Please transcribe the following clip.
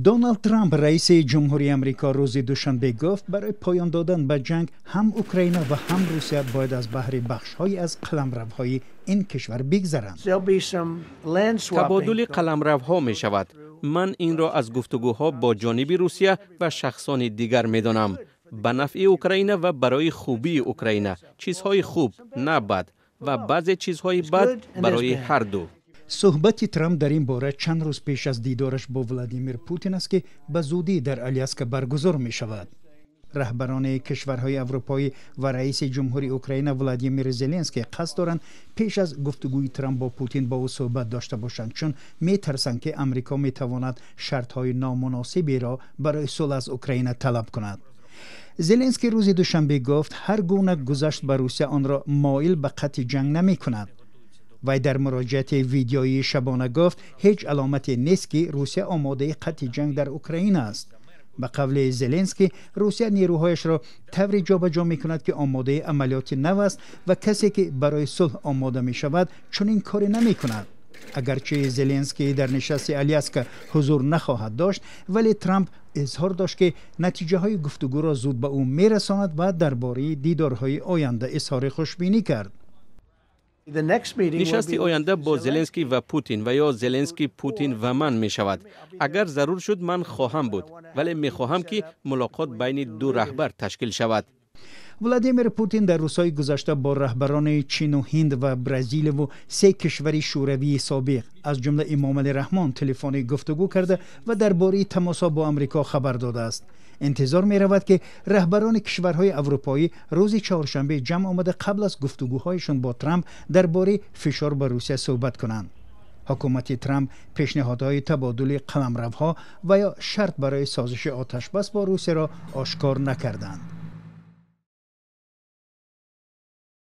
Доналд Трамп, раиси ҷумҳурии Амрико, рӯзи душанбе гуфт, барои поён додан ба ҷанг ҳам Украина ва ҳам Русия бояд аз баҳри бахшҳое аз қаламравҳои ин кишвар бигзаранд. Табодули қаламравҳо мешавад. Ман инро аз гуфтугӯҳо бо ҷониби Русия ва шахсони дигар медонам. Ба нафъи Украина ва барои хубии Украина чизҳои хуб, на бад, ва баъзе чизҳои бад барои ҳар ду. Суҳбати Трамп дар ин бора чанд рӯз пеш аз дидораш бо Владимир Путин аст, ки ба зудӣ дар Аляска баргузор мешавад. Раҳбарони кишварҳои аврупоӣ ва раиси ҷумҳури Украина Владимир Зеленский қасд доранд, пеш аз гуфтугӯи Трамп бо Путин бо ӯ суҳбат дошта бошанд, чун метарсанд, ки Амрико метавонад шартҳои номуносиберо барои сулҳ аз Украина талаб кунад. Зеленский рӯзи душанбе гуфт, ҳар гуна гузашт ба Русия онро моил ба қатъи ҷанг намекунад. Вай дар муроҷиати видеоии шабона гуфт, ҳеҷ аломате нест, ки Русия омодаи қатъи ҷанг дар Украина аст. Ба қавли Зеленский, Русия нерӯҳояшро тавре ҷобаҷо мекунад, ки омодаи амалиёти нав аст ва касе, ки барои сулҳ омода мешавад, чунин коре намекунад. Агарчи Зеленский дар нишасти Аляска ҳузур нахоҳад дошт, вале Трамп изҳор дошт, ки натиҷаҳои гуфтугӯро зуд ба ӯ мерасонад ва дар бораи дидорҳои оянда изҳори хушбинӣ кард. Нишасти оянда бо Зеленский ва Путин ва ё Зеленский, Путин ва ман мешавад. Агар зарур шуд, ман хоҳам буд, вале мехоҳам, ки мулоқот байни ду раҳбар ташкил шавад. Владимир Путин дар рӯзҳои гузашта бо раҳбарони Чину Ҳинд ва Бразилияву се кишвари шӯравии собиқ, аз ҷумла Эмомалӣ Раҳмон, телефонӣ гуфтугӯ карда ва дар бораи тамосҳо бо Амрико хабар додааст. Интизор меравад, ки раҳбарони кишварҳои аврупоӣ рӯзи чоршанбе ҷамъ омада, қабл аз гуфтугӯҳояшон бо Трамп дар бораи фишор ба Русия суҳбат кунанд. Ҳукумати Трамп пешниҳодҳои табодули қаламравҳо ва ё шарт барои созиши оташбас бо Русияро ошкор накарданд.